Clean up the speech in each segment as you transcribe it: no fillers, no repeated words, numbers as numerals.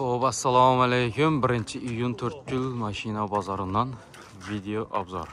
Xo'p, assalomu alaykum. 1-iyun To'rtko'l mashina bozoridan video obzor.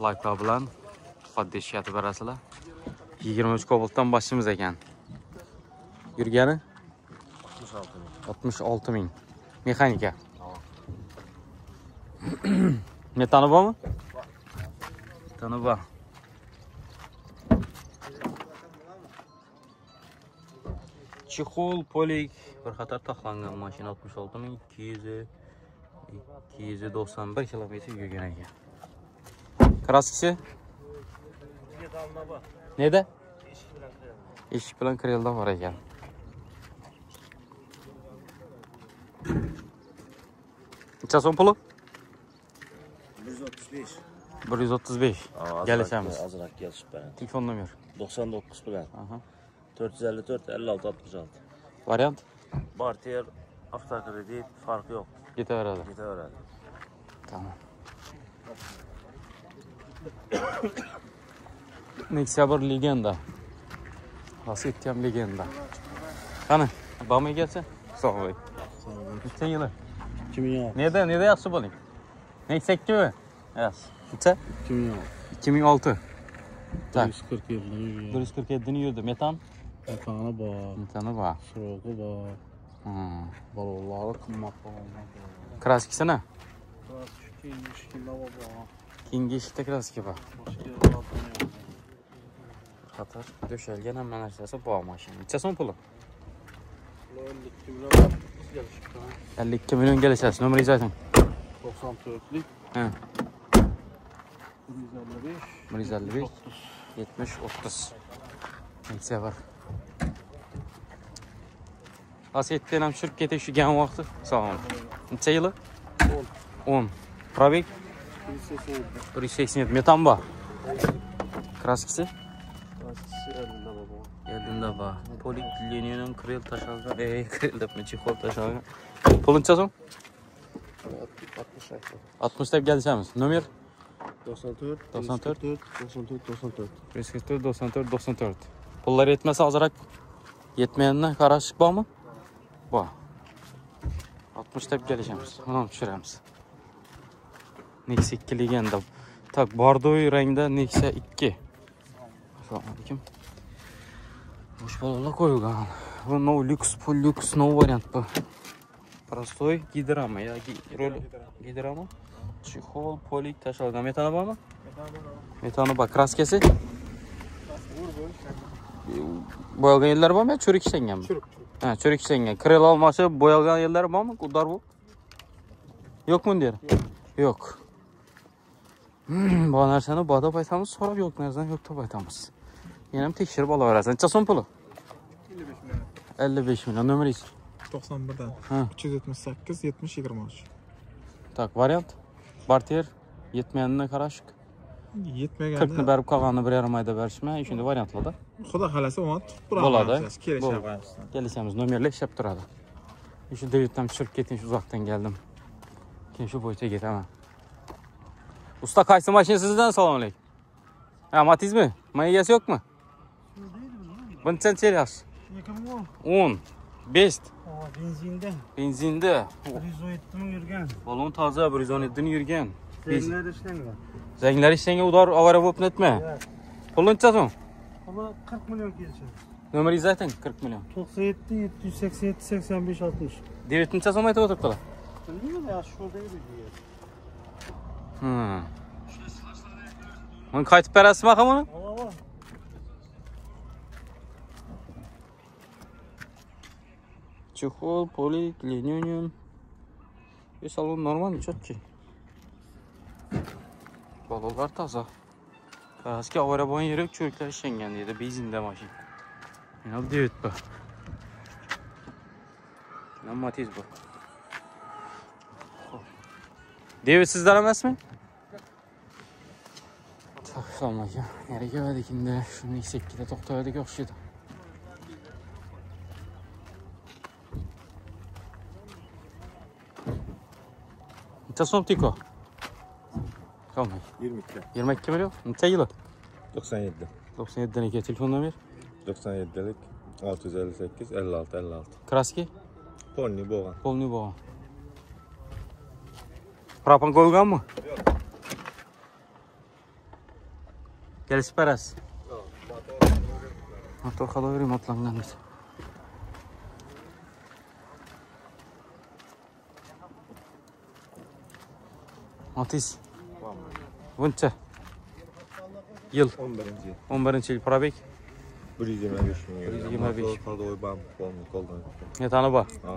Likelar bilan поддержка etib berasizlar. 23 Cobalt'dan boshimiz ekan. Yurgani 66 ming. 66 ming. Mexanika. Metani bormi? Metani bor. Chexol, polik bir qator taxlangan mashina 66.291 kilometr yurgan ekan. Kraskisi? Neda? Eshik bilan krelda bor ekan. Necha so'm puli? 135. 135. Kelishamiz. Ozroq kelishib beradi. Telefon nomer 99 bilan. Aha. 454 56 66. Variant? Barter, avtokredit farqi yo'q. Ketaveradi. Ketaveradi. Tamam. Nexia bir legenda. Lacetti ham legenda. Qani, bormi egasi? Sog' bo'ling. Necha yili? 2006. Neda, neda yaxshi bo'ling. Nexia 2 mi? Yaxshi. Necha? 2006. 2006. Tak. 147 yurgan. 147 ni yurdi. Metan? Metani bor. Metani bor. Sroki bor. Balonlari qimmat balonlar. Kraskisi ne? Kraski keyingi eshikda bor. Keyingi eshikda kraski bor. Boshqa yerlarda yo'q. Qator döşəlgan hamma narsasi bor mashina. Necha so'm puli? 52 million kelishibdi. 52 million kelishasiz. Nomeringizni ayting. 94lik. Ha. 155 155 70 30. Nexia bor. Lacettini ham tushirib ketish shu vaqti. Salom. Necha yili? 10. 10. Probeg? 187. 187. Metan bor. Kraskisi? Kraskisi elinde bor. Elinde bor. Polik Leninin krel tashalgan. Krel debmi, chexol tashalgan. Puli necha so'm? 60. 60 deb kelishamiz. Nomer? 94 94 94 94. 144 94 94. Pullar yetmasa ozroq yetmagandan qarashik bormi? Bor. 60 deb kelishamiz. Uni ham tushiramiz. Nexia 2 legenda. Tak, bordoy rangda Nexia 2. Assalomu alaykum. Bo'sh balonlar qo'yilgan. Bu nov lyuks, bu lyuks nov variant bu. Prostoy gidrama yoki rol gidrama. Chexol, polik tashalgan. Metani bormi? Metani bor. Kraskasi? Bo'yalgan yerlari bormi yo churik ishlanganmi? Churik. Ha, churik ishlangan. Krel olmasi bo'yalgan yerlari bormi? Udar bu? Yo'qmi der? Yo'q. Bu narsani bor deb aytamiz, so'rab yo'q narsani yo'q deb aytamiz. Yana ham tekshirib olaverasiz. Necha so'm puli? 55 million. 55 million. Nomeringiz? 91'dan. Ha. 378 70 23. Tak, variant? Barter yetmaganini qarashik. Yetmaganda 40 ni berib qolganini 1,5 oyda berishmi? Shunday variantlarda. Xudo xolasa uni tutib Bo'ladi. Kelishamiz. Kelishamiz. Nomerlar ishlab turadi. Shu Daviddan tushirib keting, shu uzoqdan keldim. Keyin shu bo'yicha ketaman. Usta, qaysi mashina sizdan? Assalomu alaykum. Ha, Matizmi? Mana egasi yo'qmi? Buncha yaxshi. 2010. 10. 5. Benzinda. Benzinda. 117 ming yurgan. Balon toza, 117 ni yurgan. Zanglar ishlangan. Zanglar ishlangan, udar avariya bo'lib netma. Puli necha so'm? Puli 40 million kelishadi. Nomeringizni ayting, 40 million. 97 787 85 60. David necha so'm aytib o'tiribdilar? Bilmayman, yaxshi sho'rda yurdi. Buni qaytib berasizmi axir buni? Ava. Chexol, polik, Leninium. Salon normal, четкий. Balonlar toza. Kraski avariya bo'lgan yeri churuklar ishlangan deydi, benzinda mashina. Mana bu David bu. Mana Matiz bu. David sizlar emasmi? Assalomu alaykum. Nerga keldik endi? Shu Nexia 2da to'xtadik o'xshaydi. Necha so'm Tiko? Kalmay. 22. 22 million. Necha yili? 97. 97 niki. Telefon nomer? 97'lik 658 56 56. Kraski? Polni bo'lgan. Polni bo'lgan. Propan qo'yilganmi? Yo'q. Kelishib berasiz. Yo'q, motor ходовой remontlangan. Matiz. Buncha. Yil. 11-yil. 11-yil probek. 125 ming. 125. Motor ходовой bam polni qo'ldan. Metani bor. Ha.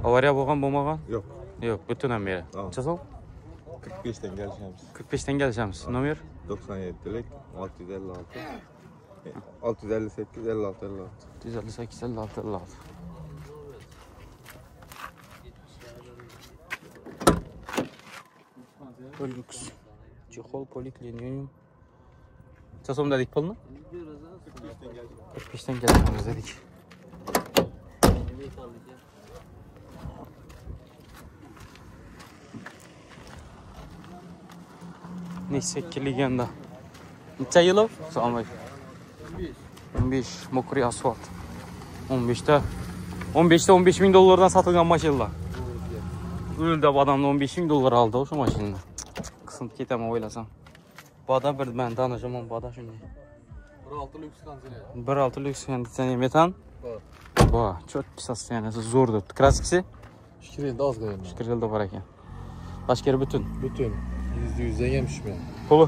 Avariya bo'lgan, bo'lmagan? Yo'q. Yo'q, butun ham beri. Necha so'm? 45 dan kelishamiz. 45 dan kelishamiz. Nomer? 97lik 656 658 56 56. 658 56 56. Lüks. Чехол, poliklinium. Necha so'm dedik pulni? 45 dan kelishamiz dedik. Nechta legenda. Necha yil? Assalomu alaykum. 15 mokriy asfalt. 15'da 15 ming dollardan satilgan mashinalar. O'ldi odamni 15 ming dollar oldi o'sha mashinani. Qismib ketaman o'ylasam. Boda bir men tanishim boda shunday. 1.6 lüks konditsioner. 1.6 lüks konditsioner metan. Bor. Bor, cho'tki sostoyaniyasi zo'r deb. Kraskisi? 2 yilda ozgina. 2 yilda bor ekan. Boshqa yeri butun. Butun. %100 dan ham tushmaydi. Puli?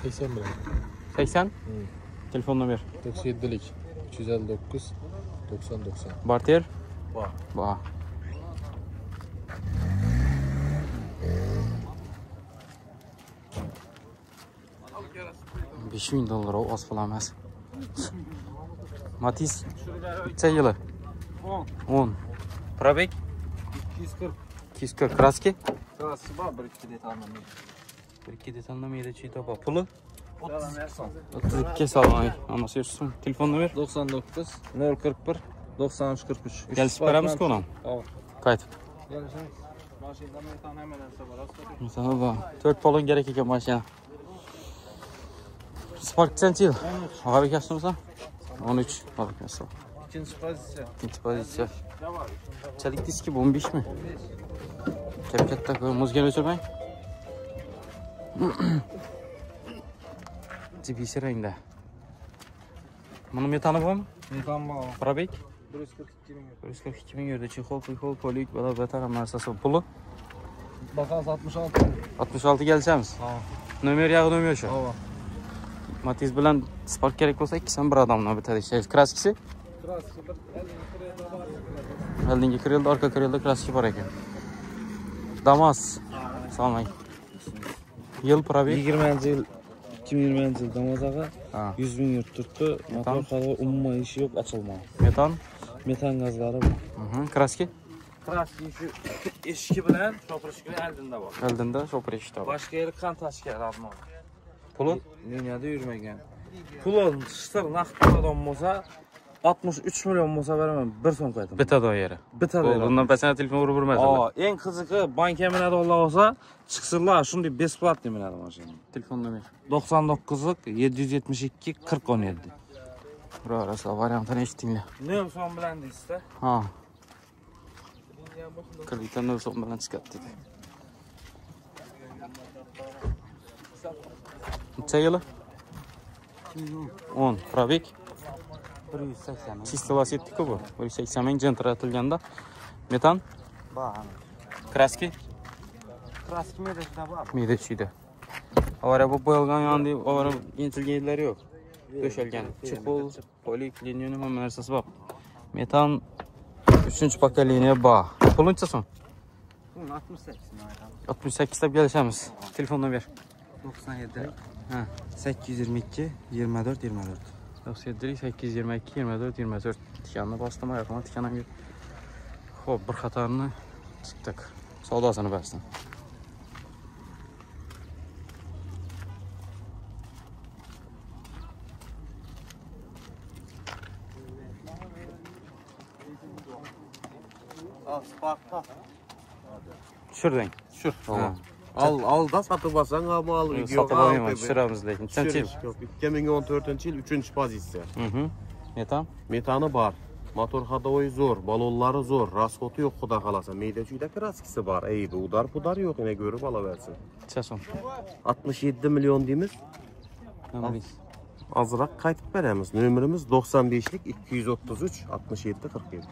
80 million. 80? Telefon nomer? 97lik 359 90 90. Barter? Bor. Bor. $5000 o oz pul emas. Matiz necha yili? 10. 10. Probek? 240. 240. Kraski? Kraski bor, 1-2 detalni. 1-2 detalni meyda chuyda bor. Puli? 32 32 so'm. Hammasi yursin. Telefon nomer? 99 041 93 43. Kelishib beramiz-ku uni. Hop. Qaytib. Kelishamiz. Mashinada metan hamma narsa bor. Metan bor. 4 polon kerak ekan mashina. Spark necha yil? Og'abek yaxshimisan? 13. Alaykum assalom. Ikkinchi pozitsiya. Ikkinchi pozitsiya. Çelik diski bu 15 mi? 15. Katta muzgani o'chirmang. GBC rangda. Buni metani bormi? Metan bor. Probek? 142 ming. 142 ming yerda chexol, pixol, polik, bala batar hamma narsasi. Puli? Bahasi 66. 66 kelishamiz. Ha. Nomer yog'i nomer shu. Ha. Matiz bilan Spark kerak bo'lsa ikkisi bir odamdan bitadi ishlaysiz. Kraskisi? Kraski bir oldingi Oldingi kirildi, orqa kirildi, kraski bor ekan. Damas. Assalomu alaykum. Yil probek? 20-yil, 2020-yil Damas ag'a 100 ming yurib turibdi. Motor hali umuman ishi yo'q, ochilmadi. Metan? Metan gazlari bor. Kraski? Kraski shu eshigi bilan shopir eshigi oldinda bor. Oldinda shopir eshigi bor. Boshqa yeri qan tashqari rodnoy. Puli? Liniyada yurmagan. Puli shitir naqd pul bo'lsa 63 million bo'lsa beraman, bir so'm qaytaman. Bitta yeri. Bitta yeri. Bundan pastga telefon urib urmaysiz. Ha, eng qizig'i bankka minadi Alloh olsa, chiqsinlar, shunday bесплатный minadi mashina. Telefon nomer 99 772 40 17. Birodarlar, variantini eshitdinglar. 0 so'm bilan deysiz-da. Ha. Kreditdan 0 so'm bilan chiqadi dedi. Necha yili? 2010. Probek? 180 ming. Чисто Lacetti-ku bu. 180 ming Gentra atilganda. Metan? Bor. Kraski? Kraski medasida bor. Meyda chuyda. Avariya bo'lib qo'yilgan yondi, avariya yenchilgan yerlari yo'q. To'shalgan. Chexol, polik, liniyani hamma narsasi bor. Metan 3-pokoleniya bor. Puli necha so'm? 68 ming. 68 deb kelishamiz. Telefon nomer 97 Ha. 822 24 24. 97 822 24 24. Tikanni bosdim, oyog'imga tikan ham yo'q. Xo'p, bir xatarni chiqdik. Savdosini bersin. Al, Spark'ta. Tushirding. Tushir. Ha. Al, al da satib olsang ham al, yo'q, Sotib olmayman, tushiramiz lekin. Nechanchi yil? 2014-yil 3-pozitsiya. Metan? Metani bor. Motor ходовой zo'r, balonlari zo'r, rasxoti yo'q, xudo xolasa. Mayda-chuyda kraskisi bor, eybi, udar pudar yo'q, yana ko'rib olaversin. Necha so'm? 67 million deymiz. Ozroq qaytib beramiz. Nomerimiz 95lik 233 67 47.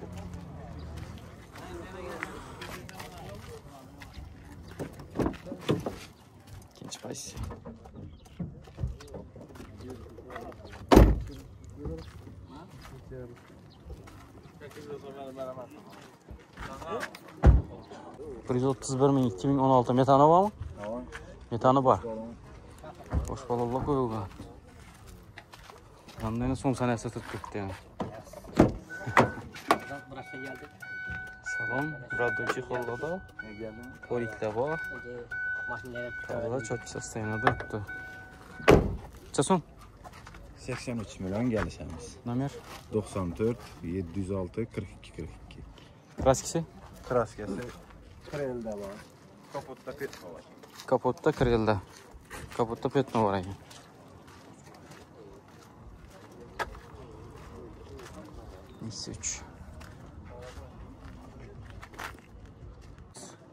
Ikkinchi pozitsiya. ...131 ming 2016 metani bormi? Metani bor. Bosh balonlar qo'yilgan. Hamda so'm sanasi turib ketdi yana. Salon, radiochi qo'lda. Ko'riklar bor. To'g'ri, cho'kki sostoyanada turibdi. Necha so'm? 83 million kelishamiz. Nomer 94 706 42 42. Kraskisi? Kraskasi Krelda bor. Kapotda petno bor. Kapotda Krelda. Kapotda petno bor ekan. Nexia 3.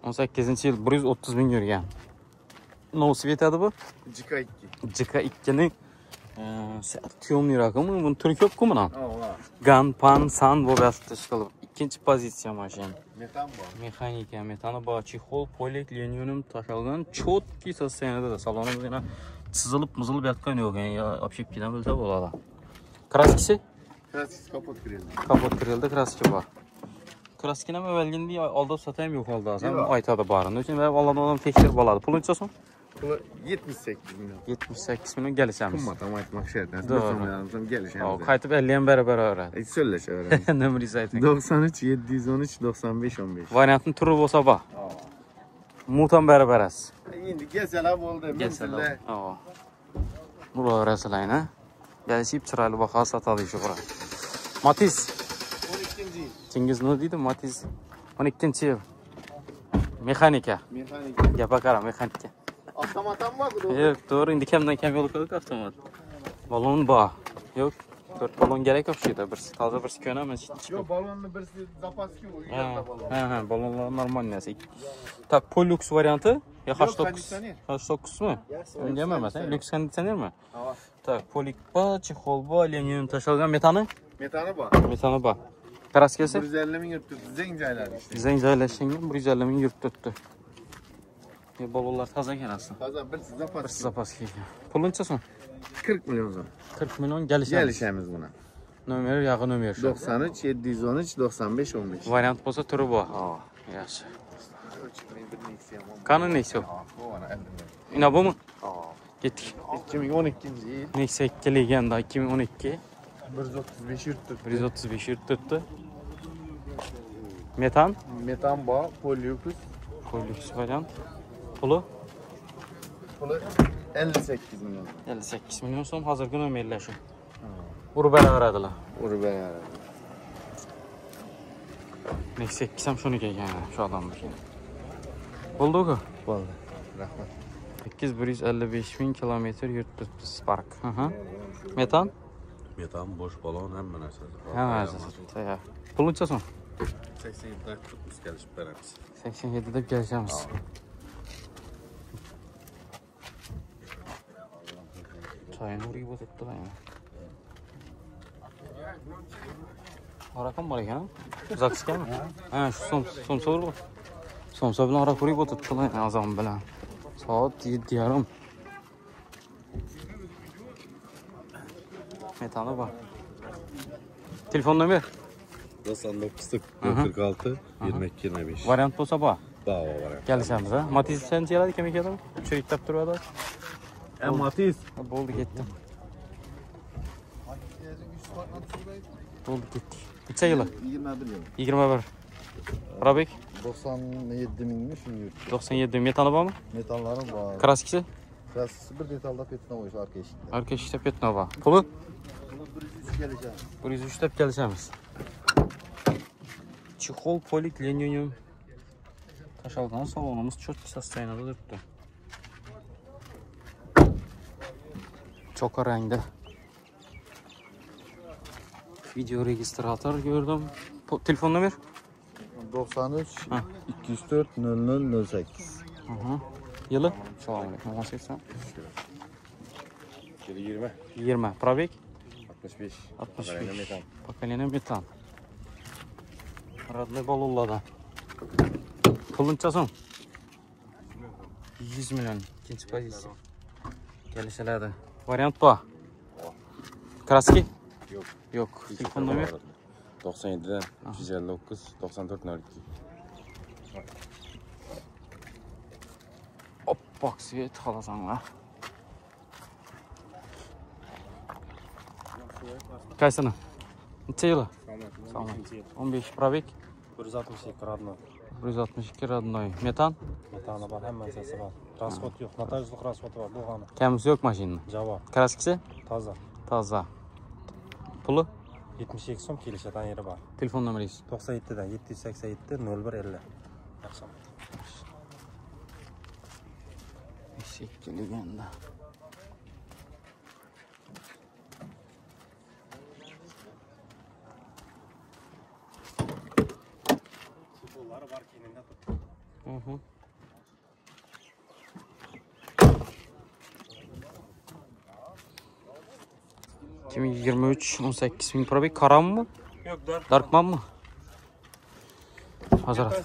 18-yil 130 ming yurgan. Nima yetadi bu? GK2. GK2 ning sal tyomniy raqami, buni turi ko'p-ku buni. Gan, pan, san bo'lib yotibdi ishqilib. Ikkinchi pozitsiya mashina. Metan bor. Mexanika, metani bor, chexol, polik, lenyunim tashalgan, cho'tki sostoyanida. Salonimiz yana chizilib, muzilib yotgan yo'q, ya'ni obshipkidan bilsa bo'ladi. Kraskisi? Kraskisi kapot kirildi. Kapot kirildi, kraski bor. Kraskini ham avvalgindek aldab sotayim yo'q oldi hozir. Aytadi barini. Lekin Allohdan odam tekshirib oladi. Puli necha so'm? Puli 78 million. 78 million kelishamiz. Qimmat ham aytmoq shart emas. Bir so'm kelishamiz. Qaytib 50 ham beraver beradi. So'zlashaveramiz. Nomeringizni ayting. 93 713 95 15. Variantni turi bo'lsa bor. Mut ham berib berasiz. Endi kelsalar bo'ldi, Kelsalar. Uraverasizlar, ha? Kelishib chiroyli baho sotadi shu bilan. Matiz. 12-yil. Chingiz nima deydi? Matiz 12-yil. Mexanika. Mexanika. Gapga qara, mexanika. Avtomat ham bor-ku. Yo'q, to'g'ri, endi kamdan kam yo'l qo'ydik avtomat. Balon bor. Yo'q, 4 balon kerak o'xshaydi. Birsi toza, birsi ko'na, mana shu. Yo'q, balonni birsi zapaski, u yerda balon. Ha, balonlar normal narsa. Tak, Pollux varianti yo H9. H9 mi? Unga emas, lyuks konditsionermi? Tak, polik bor, chexol bor, lenyum tashalgan, metani? Metani bor. Metani bor. Kraskasi? 150 ming yurib turibdi, zeng joylashgan. Zeng joylashgan 150 ming yurib turibdi. Balonlar toza ekan aslida. Toza, birsi zapaski. Birsi zapaski ekan. Puli necha so'm? 40 million so'm. 40 million kelishamiz. Kelishamiz buni. Nomeri yog'i nomer shu. 93 713 95 15. Variant bo'lsa turi bor. Yaxshi. Qani Nexia? Bu mana 50 ming. Ina bumi? Ketdik. 2012-yil. Nexia 2 2012. 135 yurib turibdi. 135 yurib turibdi. Metan? Metan bor, Polyux. Polyux variant. Puli? Puli 58 million. 58 million so'm hozirgi nomerlar shu. Urib beraveradilar. Urib beraveradi. Nexia 2 ham shuniki ekan, shu odamniki. Bo'ldi-ku? Bo'ldi. Rahmat. 855 ming kilometr yurib turibdi Spark. Metan? Metan, bosh balon, hamma narsasi. Hamma narsasi. Tayyor. Puli necha so'm? 87 deb kelishib beramiz. 87 deb kelishamiz. Choyini urib o'tibdi yana. Aroq ham bor ekan, Zakskami? Ha, shu somsa urib. Somsa bilan aroq urib o'tibdi azon bilan. Soat 7:30. Metani bor. Telefon nomer? 99 46 22 25. Variant bo'lsa bor. Bor, variant. Kelishamiz, ha? Matiz qancha keladi, kim keladi? Chiriklab turadi. Matiz. Bo'ldi, ketdim. Bo'ldi, ketdik. Necha yili? 21 yil. 21. Rabek? 97 mingmi shuni yuribdi. 97 ming. Metani bormi? Metanlari bor. Kraskisi? Kraskisi bir detalda petno qo'yish arka eshikda. Arka eshikda petno bor. Puli? Puli 103 kelishamiz. 103 deb kelishamiz. Chexol, polik, lenyum tashalgan salonimiz cho'tki sostoyanada turibdi. Choka rangda. Video registrator gördüm. Telefon nomer? 93 204 00 08. Aha. Yılı? Assalomu alaykum. 18. 20. 20. Probek? 65. 65. Поколение metan. Родной balonlarda. Puluncha so'm? 100 million. Ikkinchi pozitsiya. Kelishiladi. Variant bor. Kraski? Yo'q. Yo'q. Telefon nomer? 97 359 94 02. Oppoq svet xolasanglar. Qaysini? Necha yili? 15 probek? 162 родной. 162 родной. Metan? Metani bor, hammasi bor. Rasxod yo'q, notariuslik rasxodi bor, bo'lgani. Kamisi yo'q mashinani. Javob. Kraskisi? Toza. Toza. Puli? 72 so'm kelishadigan yeri bor. Telefon nomeringiz? 97 dan 787 01 50. Yaxshi. Eshikliganda. Telefonlari bor, keynida turibdi. Hı. 2023 18 ming probek. Karammi? Yo'q, Darkmanmi? Hazrat.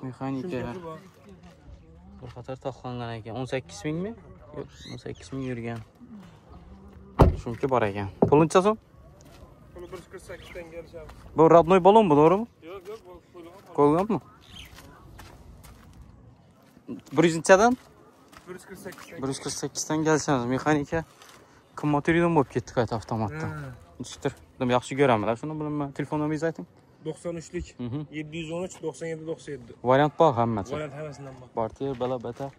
Mexanika. Bir qator taxlangan ekan. 18 mingmi? Yo'q, 18 ming yurgan. Shumki bor ekan. Puli necha so'm? Puli 148 dan kelishamiz. Bu родной balon bu, to'g'rimi? Yo'q, yo'q, bu qo'yilganmi? 100 nechadan? 148. 148 dan kelishamiz. Mexanika qimmat yurgan bo'lib ketdi qayta avtomatda. Nechikdir. Yaxshi ko'raman. Shuni bilaman. Telefon nomeringizni ayting. 93lik 713 97 97. Variant bor hammasi. Variant hammasidan bor. Bartier, bala, bata.